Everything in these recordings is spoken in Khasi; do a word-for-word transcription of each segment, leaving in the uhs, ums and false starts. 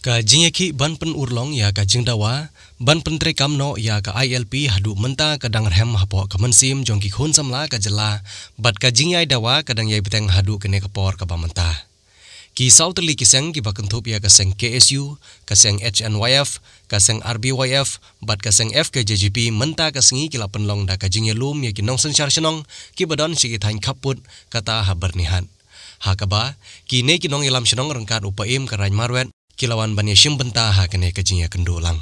Ka jingïakhih ban pynurlong ïa ka jingdawa ban pyntreikam noh ïa ka I L P haduh mynta ka dang rhem hapoh ka mynsiem jong ki khun samla ka jylla, bad ka jingïai dawa ka dang ïai bteng haduh kane ka por kaba mynta. Ki saw tylli ki seng kiba kynthup ïa ka seng K S U, ka seng H N Y F, ka seng R B Y F bad ka seng F K J G P mynta ka sngi ki la pynlong da ka jingïalum ïa ki nongsynshar shnong kiba don sha ki thaiñ khappud kata ha Byrnihat. Ha kaba kine ki nongïalam shnong ryngkat u Paiem ka Raid Marwet ki la wan ban ïashim bynta ha kane ka jingïakynduh lang.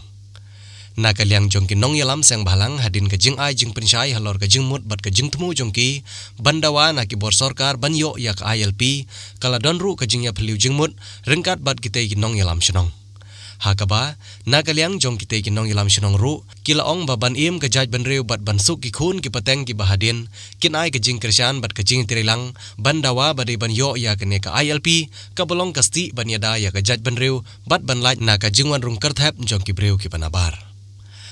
Na ka liang jong ki nongïalam seng bhalang, hadien ka jingai jingpynshai halor ka jingmut bad ka jingthmu jong ki ban dawa na ki bor sorkar ban ïoh ïa ka I L P, ka la don ruh ka jingïaphylliew jingmut ryngkat bad kitei ki nongïalam shnong. Ha kaba na ka liang jong kitei ki nongïalam shnong ruh ki la ong ba ban im ka jaitbynriew bad ban suk ki khun ki pateng kiba hadien kin ai ka jingkyrshan bad ka jingtreilang ban dawa ba dei ban ïoh ïa kane ka I L P kaba long ka stieh ban ïada ïa ka jaitbynriew bad ban lait na ka jingwan rung kyrthep jong ki briew kiba nabar.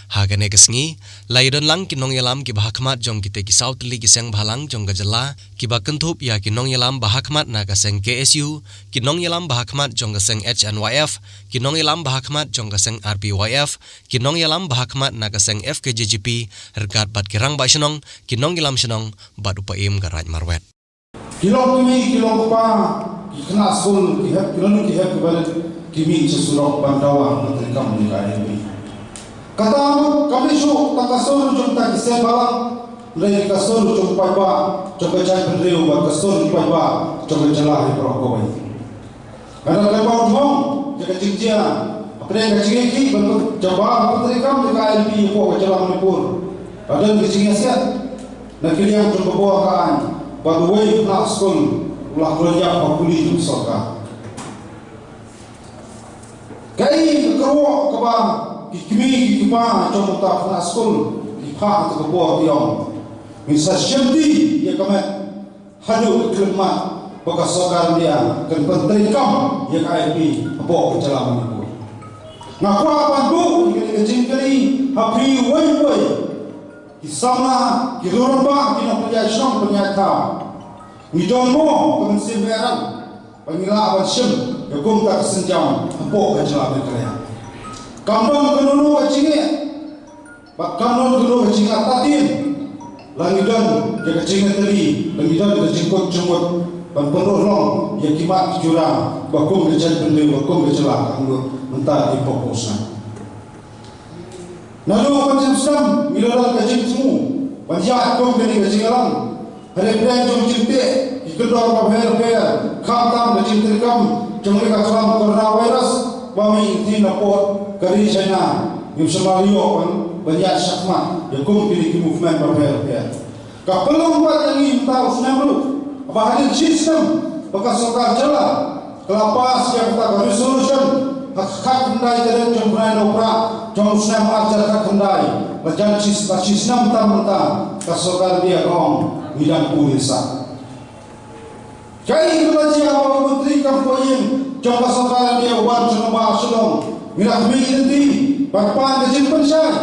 Ha kane ka sngi la ïadon lang ki nongïalam kiba ha khmat jong kitei ki saw tylli ki seng bhalang jong ka jylla, kiba kynthup ïa ki nongïalam ba ha khmat na ka seng K S U, ki nongïalam ba ha khmat jong ka seng H N Y F, ki nongïalam ba ha khmat jong ka seng R B Y F, ki nongïalam ba ha khmat na ka seng F K J G P ryngkat bad ki rangbah shnong, ki nongïalam shnong bad u Paiem ka Raid Marwet. Ki long kmie, ki long kpa, ki khynnah skul, ki hep, ki long ki hep ki barit, ki mih sha surok ban dawa ban pyntreikam ïa ka I L P. Kata mut kam dei shuh tang ka sur jong kita ki seng bhalang, hynrei ka sur jong u paidbah, jong ka jaitbynriew bad ka sur u paidbah jong ka jylla hi baroh kawei. Ka dang kyrpad thong ïa ka jingjia hapdeng ka jingïakhih ban pyn-, jaba ban pyntreikam ïa ka I L P hapoh ka jylla Manipur. Ka don ka jingïasiat na ka liang jong ka bor ka aiñ bad uwei u khynnah skul u la khlad ïap ha puli jong ka sorkar. Kaei ka kyrwoh kaba ki kmie ki kpa jong uta u khynnah skul ki phah ha ka bor ki ong, ngin sa shimti ïa ka met haduh ka khyllipmat ba ka sorkar India kan pyntreikam ïa ka I L P hapoh ka jylla Manipur. Nga kwah ban buh ïa ka jingkylli ha phi uwei uwei ki samla, ki rangbah, ki nongpynïaid shnong pynïaid thaw. Ngi don mo ka mynsiem baieit ba ngi lah ban shim ïa kumta ka sienjam hapoh ka jylla Meghalaya? Kam don kano kano ka jingeh bad kam don kano kano ka jingïatatien. La ngi don ïa ka jingïatylli, la ngi don ïa ka jingkut jingmut ban pynurlong ïa ki mat ki jura ba kum ka jaitbynriew, ba kum ka jylla ka lut mynta ki pop u snem. Naduh ka jingïaseng ngi la don ka jingthmu ban ïaid kum kane ka jingïalang. Hynrei pdeng jong jingteh ki kyndon bapher bapher, khamtam ka jingtreikam jong ka khlam coronavirus ba mih lynti na pdeng ka ri China, ngim shym la ïoh ban, ban ïaid shakhmat ïa kum kine ki movement bapher bapher. Ka pynlong pat ïa ngi mynta u snem ruh ba hadien shi snem ba ka sorkar jylla ka la pass ïa kata ka resolution ha ka khatkhyndai tarik jong u bnai Nohprah jong u snem arhajar khatkhyndai. La jan shi, la shi snem tam mynta ka sorkar India ka ong ngi dang pule sah. Kaei kaba jia ba u Myntri kam poi ïing jong ka sorkar India u wan sha Nongbah Shillong, ngi la khmih lynti ban pan ka jingpynshai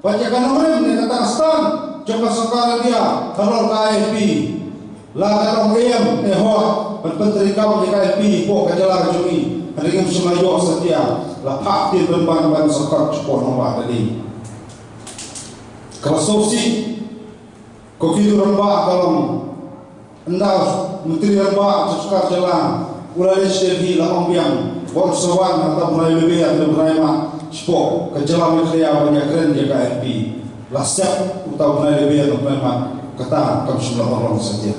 bad ïa ka nongrim ne kata ka stand jong ka sorkar India halor ka I L P. La ka long em ne hok ban pyntreikam ïa ka I L P hapoh ka jylla ka jong ngi, hynrei ngim shym la ïoh satia. La phah ktien pynban ban sa kot shapoh Nongbah Dei. Kaba sngewsih, ko ki rangbah ka long ynda u Myntri Rangbah jong ka sorkar jylla u la leit sha Delhi la ong biang ba un sa wan ha uta u bnai Lber ne u bnai Mart shapoh ka jylla Meghalaya ban ïakren ïa ka I L P. La sep uta u bnai Lber ne u bnai Mart, kata kam shym la urlong satia.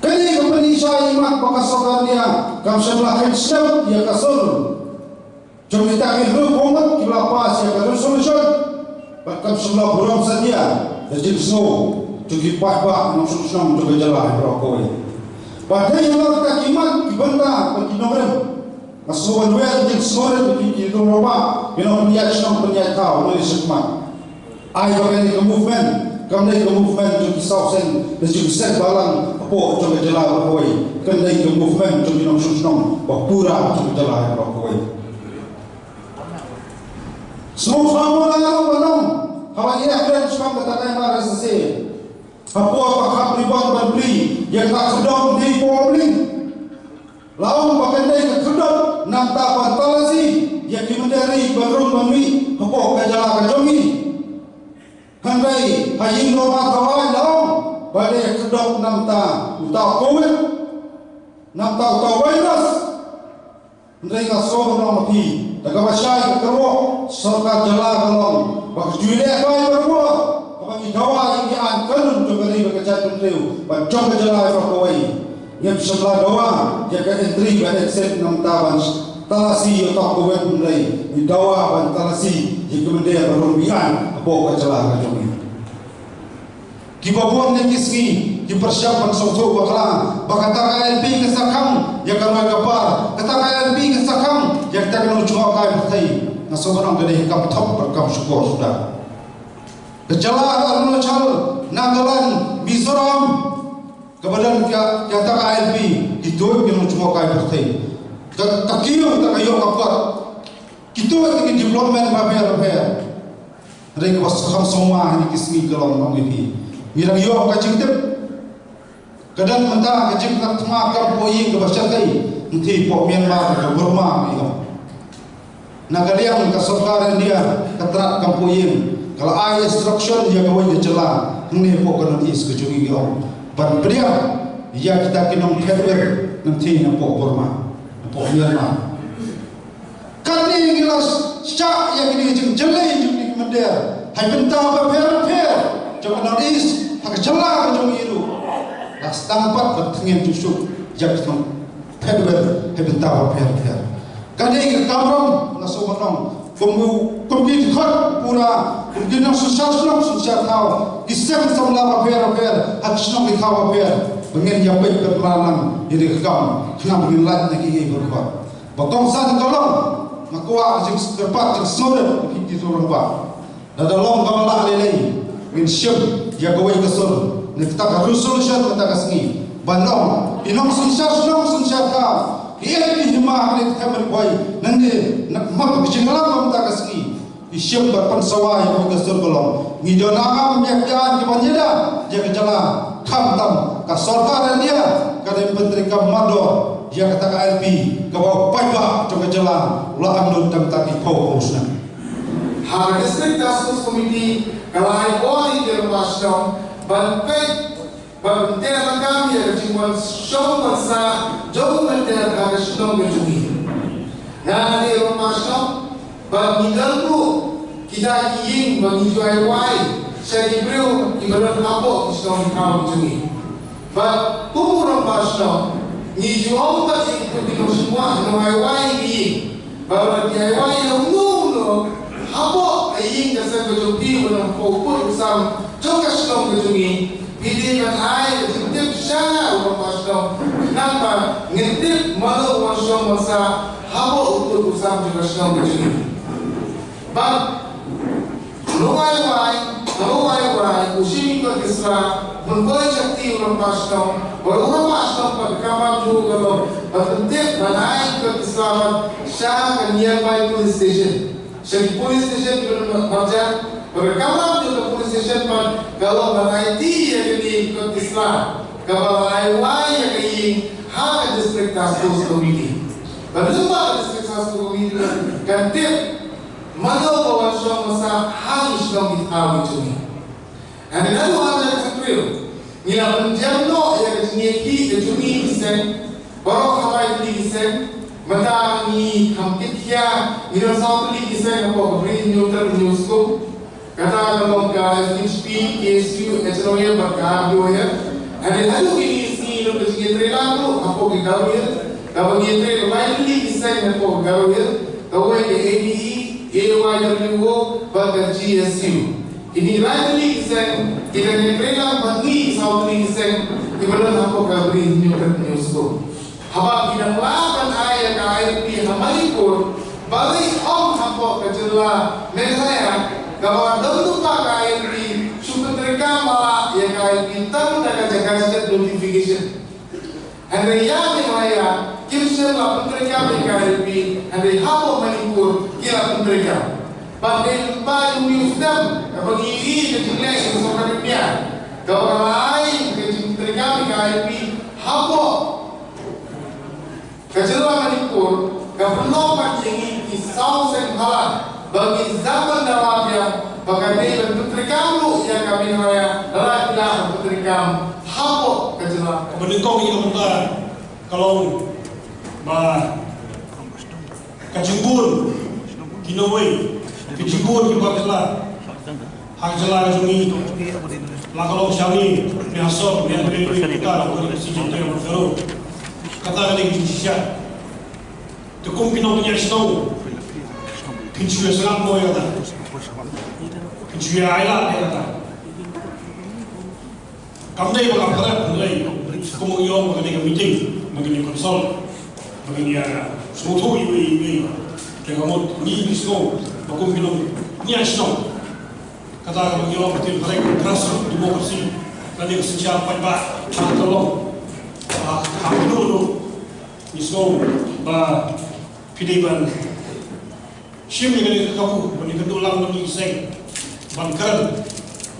Kane ka pynshai ïa mat ba ka sorkar India kam shym la kheiñ snem ïa ka sur jong kita ki briew bymman kiba la pass ïa ka resolution. Bad kam shym la burom satia da jingsngew jong ki paidbah nongshong shnong jong ka jylla hi baroh kawei. Bad dei halor kita ki mat ki bynta bad ki nongrim nga sngew ban wer jingsngewrit ïa ki, ki rangbah, ki nongpynïaid shnong pynïaid thaw, nongïaid shakhmat. Ai ba kane ka movement kam dei ka movement jong ki saw seng, da jong ki seng balang hapoh jong ka jylla baroh kawei. Kan dei ka movement jong ki nongshong shnong ba pura jong ka jylla baroh kawei. Sngewthuh mo la ong ba nong haba ïa kren shaphang kata ka I M R S S A. Hapoh ba khap ribon ban plie ïa ka khyrdop dei public. La ong ba kan dei ka khyrdop Nangta ban talasi ïa ki mynder ri ban rung ban mih hapoh ka jylla ka jong ngi. Hynrei ha ïing dorbar thaw aiñ la ong ba dei ka dok namta uta u Covid, namta uta u virus. Hynrei nga sngewbha ban ong ïa phi, da kaba shai ka kyrwoh sorkar jylla ka long ba ka ju leh kai barabor, haba ngi dawa ïa ki aiñ kanun jong ka ri bad ka jaitbynriew bad jong ka jylla baroh kawei. Ngim shym la dawa ïa ka entry bad exit namta ban talasi ïa uta u Covid, hynrei ngi dawa ban talasi ïa ki mynder ba rung mih aiñ hapoh ka jylla ka jong ngi. Kiba bun ha kine ki sngi ki pyrshang ban sngewthuh bakla ba kata ka I L P ka sa khang ïa ka roi ka par, kata ka I L P ka sa khang ïa kata ka nongjngohkai pyrthei. Nga sngewbha ban ong ka dei ka kam thok bad kam shukor suda. Ka jylla ka Arunachal, Nagaland, Mizoram, kaba don ka, kata ka I L P, ki tuid ki nongjngohkai pyrthei. Ka, ka kiew, ka ïoh ka kot. Ki tuid ki development bapher bapher. Hynrei kaba kham sngewma ha kine ki sngi ka long, ong ïa phi, ngi dang ïoh ka jingtip. Ka don mynta ka jingkhlad thma kam poh ïing kaba shyrkhei, hangtei hapoh Myanmar, ka Burma, ong ïa phi. Na ka liang ka sorkar India ka trat kam poh ïing, ka la ai instruction ïa kawei ka jylla hangne hapoh ka North East ka jong ngi, ong, ban pdiang ïa kita ki nongphet wir, hangtei napoh Burma, napoh Myanmar. Katne ngi la shah ïa kine ki jingjyllei jong kine ki mynder ha ki bynta bapher bapher jong ka North East, ha ka jylla ka jong ngi ruh. La sdang pat ban thngen shuh shuh ïa ki nongphet wir ha ki bynta bapher bapher. Kane ka kamram, nga sngewbha ban ong, kum u, kum ki dkhot pura, kum ki nongsynshar shnong synshar thaw, ki seng samla bapher bapher ha ki shnong ki thaw bapher, ba ngin ïa peit bad marlang ïa kane ka kam, khnang ba ngin lait na kiei kiei baroh. Ba kongsan ka long, nga kwah ka jingkyrpad jingsngewrit ïa phi ki rangbah. Lada long kaba lah lei lei, ngin shim ïa kawei ka sur na kata ka resolution mynta ka sngi, ban ong, ki nongsynshar shnong synshar thaw, ki ïeit ki hima ha kane ka them Ri Bhoi, nangne na ka mat ka jingïalam mynta ka sngi, ki shim bad pynsawa ïa kawei ka sur ba long, ngi don am ïa ki aiñ kiban ïada ïa ka jylla, khamtam ka sorkar India ka dei ban pyntreikam mardor ïa kata ka I L P kaba u paidbah jong ka jylla u la am lut tang ki phew phew snem. Ha ka District Task Force Committee ka la ai bor ïa ki rangbah shnong ban peit, ban pynter donkam ïa ka jingwan shong wan sah jong u mynder ha ka shnong ka jong ngi. Nga nga dei rangbah shnong, ba ngi don ruh kita ki ïing ba ngi ju ai wai sha ki briew kiba don hapoh ki shnong ki thaw ki jong ngi. Bad kum u rangbah shnong, ngi ju ong bad ïa ki nongshong wah, nong ai wai ïa ki ïing, ba lada phi ai wai ïa uno uno hapoh ka ïing ka sem ka jong phi, uno uno u kut u sam jong ka shnong ka jong ngi, phi dei ban ai ka jingtip sha u rangbah shnong, khnang ba ngin tip mano u wan shong wan sah hapoh u kut u sam jong ka shnong ka jong ngi. Bad u nongai wai, u nongai wai u shim ïa ki kot ki sla, ban poi sha kti u rangbah shnong, bad u rangbah shnong pat ka kam jong u ka long ban pyntip, ban ai ki kot ki sla pat sha ka nearby police station, sha ki police station kiba don marjan. Bad ka kam jong ka police station pat ka long ban aiti ïa kine ki kot ki sla kaba la ai wai ïa ka ïing ha ka District Task Force Committee. Bad lyngba ka District Task Force Committee kan tip mano ba wan shong wan sah ha ki shnong ki thaw ki jong ngi. Hynrei naduh ar hajar khathynriew ngi la pyndiang noh ïa ka jingïakhih ka jong ngi ki seng baroh ha lai tylli ki seng. Mynta ngi kham kit khia, ngi don saw tylli ki seng hapoh ka Bri Hynñiewtrep Hynñiewskum. Kata ka long ka F H P, K S U, H N O A bad ka R W A. Hynrei haduh kine ki sngi ngi don ka jingïatreilang ruh hapoh ka Garo Hills, kaba ngi ïatrei lai tylli ki seng hapoh ka Garo Hills, kawei ka A D E, A Y W O bad ka G S U. Kine lai tylli ki seng ki dang ïatreilang bad ngi saw tylli ki seng kiba don hapoh ka Bri Hynñiewtrep Hynñiewskum. Haba ngi dang lah ban ai ïa ka I L P ha Manipur, balei ym hapoh ka jylla Meghalaya, kaba don lypa ka I L P, shu pyntreikam ba lah ïa ka I L P tang da ka jaka state notification. Hynrei ïa Meghalaya kim shym la pyntreikam ïa ka I L P, hynrei hapoh Manipur ki la pyntreikam. Bad dei lypa jong ngi u sdang kaba ngi ïohi ka jingleh ka sorkar India, kaba ka la ai ka jingtreikam ïa ka I L P hapoh ka jylla Manipur, ka Ka pynlong pat ïa ngi ki saw seng bhalang ba ngi za ban dawa biang ba ka dei ban pyntreikam ruh ïa ka Meghalaya da la ki la ban pyntreikam hapoh ka jylla. Kaba nyngkong ïa ka bynta ka long ba ka jingbun ki nongwei, ki jingbun ki bar jylla ha ka jylla ka jong ngi, la ka long sha ngi, ne ha sor, ne ha ngi, ne ha ka si jong te, kata ka dei ka jingshisha. Te kum ki nongpynïaid shnong, phin shu ïa sngap mo ïa kata, phin shu ïa ailad ïa kata. Kam dei ba nga pyrkhat, kam dei kum u ïong ba ka dei ka meeting, ba ngin ïa consult, ba ngin ïa sngewthuh iwei iwei. Te ka mut ngi ngi sngew ba kum ki nongpynïaid shnong, kata kaba ngi ong ka ktien phareng, grassroots democracy, ka dei ka synshar paidbah, ha ka long, ha, ha ka long, ngi sngew ba phi dei ban shim ïa kane ka kabu ban ïakynduh lang bad ïa ki seng ban kren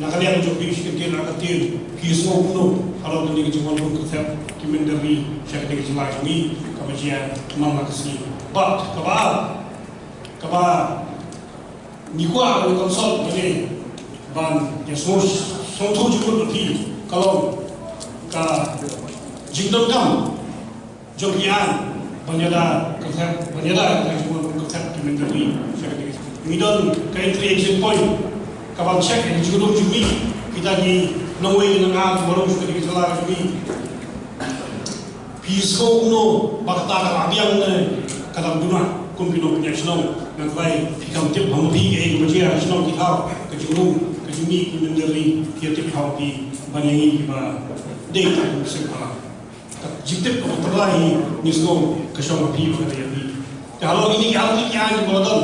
na ka liang jong phi, shi kyntien ar kyntien, phi sngew kumno halor kane ka jingwan bun kyrthep ki mynder ri sha kane ka jylla jong ngi kaba jia man la ka sngi. Bad kaba ar, kaba ngi kwah ban consult bad ban ïa sngewthuh jingmut bad phi ka long ka jingdonkam jong ki aiñ ban ïada kyrthep, ban ïada kyrthep, jingmut kyrthep ki mynder ri sha kane. Ngi don ka entry exit point kaban check ïa ka jingdum jong ngi, kita ki nongwei nongwei kiba rung sha kane ka jylla jong ngi. Phi sngew kumno ba kata ka la biang ne ka dang duna kum ki nongpynïaid shnong? Nga tharai phi kam tip ha ma phi kaei kaba jia ha shnong ki thaw, ka jingrung ka jong ngi ki mynder ri, phi tip ha ma phi ban ïa ngi kiba dei ki seng bhalang. Ka jingtip kaba tyrwa hi ngi sngew ka shong ha phi bad ka dei ha phi. Te halor kine ki artylli ki aiñ kiba la don,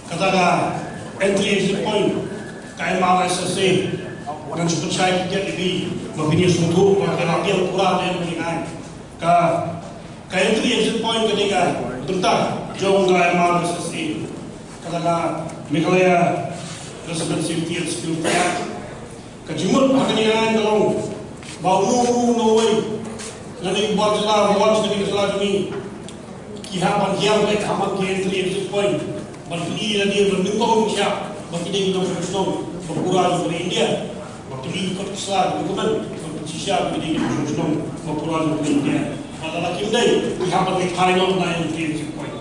kata ka entry exit point, ka M R S S A, ngan shu pynshai ki kit ïa phi ba phin ïa sngewthuh ba ka la biang pura ne em kane ka aiñ. Ka, ka entry exit point ka dei ka bynta jong ka M R S S A, kata ka Meghalaya Resident Safety and Security Act. Ka jingmut ha kane ka aiñ ka long ba uno uno uno uwei na ki bar jylla ba wan sha kane ka jylla jong ngi ki hap ban hiar beit ha man ki entry exit point ban pyni ïa lade ba nyngkong nyngkhiah ba ki dei ki nongshong shnong ba pura jong ka ri India, ba pyni ki kot ki sla, ki document, ban pynshisha ba ki dei ki nongshong shnong ba pura jong ka ri India. Bad lada kim dei, ki hap ban leit phai noh na entry exit point.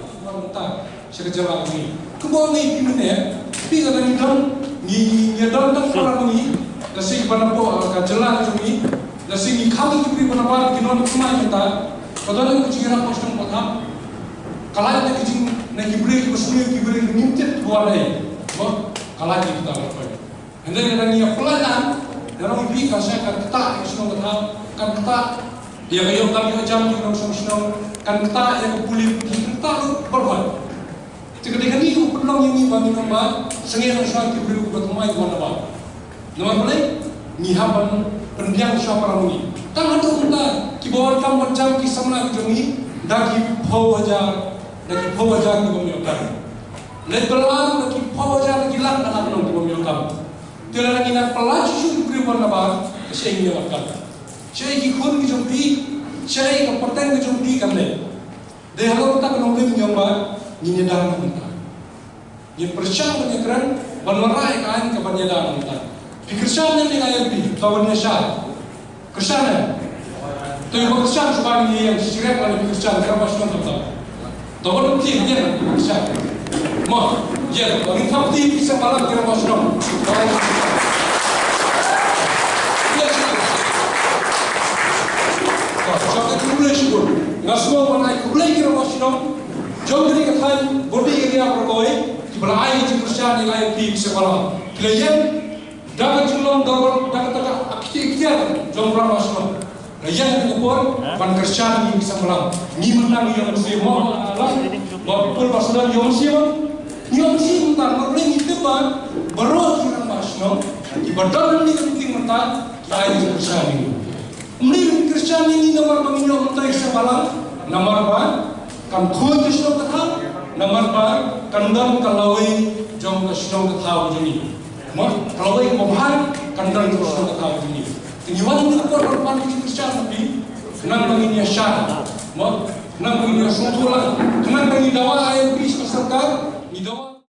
Sha ka jylla ka jong ngi. Kumba ngi phi mynne, phi ka dang don, ngi, ngi, ngi don tang para ngi, lashai kiba napoh ka jylla ka jong ngi, lashai ngi khang ki briew ba nabar ki nongthymmai mynta, ka don ka jingïarap ba shnong ba thap. Ka lait na ki jing, na ki briew kiba sniew, ki briew kiba ngim tip kiba wan ei. Mo, ka lait na kita ba thap. Hynrei lada ngi ïa pynlait lang, da long ïa phi ka sha ka ktah ïa ka shnong ka thaw, kan ktah ïa ka ïoh kam ïoh jam jong ka nongshong shnong, kan ktah ïa ka pule puthi, kan ktah ruh baroh. Te ka dei kane ka pynlong ïa ngi ba ngin ong ba sangeh noh shuwa ki briew kiba thymmai kiba nabar. Namar balei? Ngi hap ban pynbiang shuwa para ngi. Tang haduh mynta kiba wan kam wan jam ki samla ki jong ngi da ki phew hajar, da ki phew hajar ki bym ïoh kam. Leit bylla da ki phew hajar, da ki lak, da lak nong ki bym ïoh kam. Te lada ngi nang pynlait shuh shuh ki briew ba nabar, ka shei ngi ïa wat kam. Shei ki khun ki jong phi, shei ka pateng ki jong phi kan leh. Dei halor kata ka nongrim ngi ong ba ngin ïada na ka bynta. Ngin pyrshang ban ïakren ban wanrah ïa ka aiñ kaban ïada na ka bynta. Phi kyrshan ne em ïa ka I L P, ka ban ïashai? Kyrshan ne em? To ïa ba kyrshan shu ban ïeng shisha, lada phi kyrshan, kren ba shnong tam tam. To ban ïeng, ïeng, kyrshan. Mo, ïeng, ba ngin thap kti phi sha balang, kren ba shnong. Nga sngew ban ai khublei ïa ki rangbah shnong jong kane ka thaiñ Byrdi area baroh kawei kiba la ai ka jingkyrshan ïa ngi ki seng balang. Ki la ïeng da ka jinglong dorbar, da kata ka ikhtiar jong u rangbah shnong. La ïeng ha kane ka por ban kyrshan ïa ngi ki seng balang. Ngi mynta ngi ïoh mynsiem mo, la ba pul ba sdang ïoh mynsiem mo. Ngi ïoh mynsiem mynta, namar balei? Ngi tip ba baroh ki rangbah shnong kiba don ha kane ka meeting mynta ki ai ka jingkyrshan ïa ngi. Balei ngi kyrshan ïa ngi namar ba ngi ïoh mynta ki seng balang? Namar ba kan khuid ka shnong ka thaw, namar ba kan don ka lawei jong ka shnong ka thaw jong ngi. Mo, ka lawei kaba bha kan don ka shnong ka thaw jong ngi. Te ngi wan ngi por ban pan ki jingkyrshan ha phi, khnang ba ngin ïashai. Mo, Nang ngi ïa sngewthuh lang. Nang ngi dawa I M P sha sorkar, ngi dawa.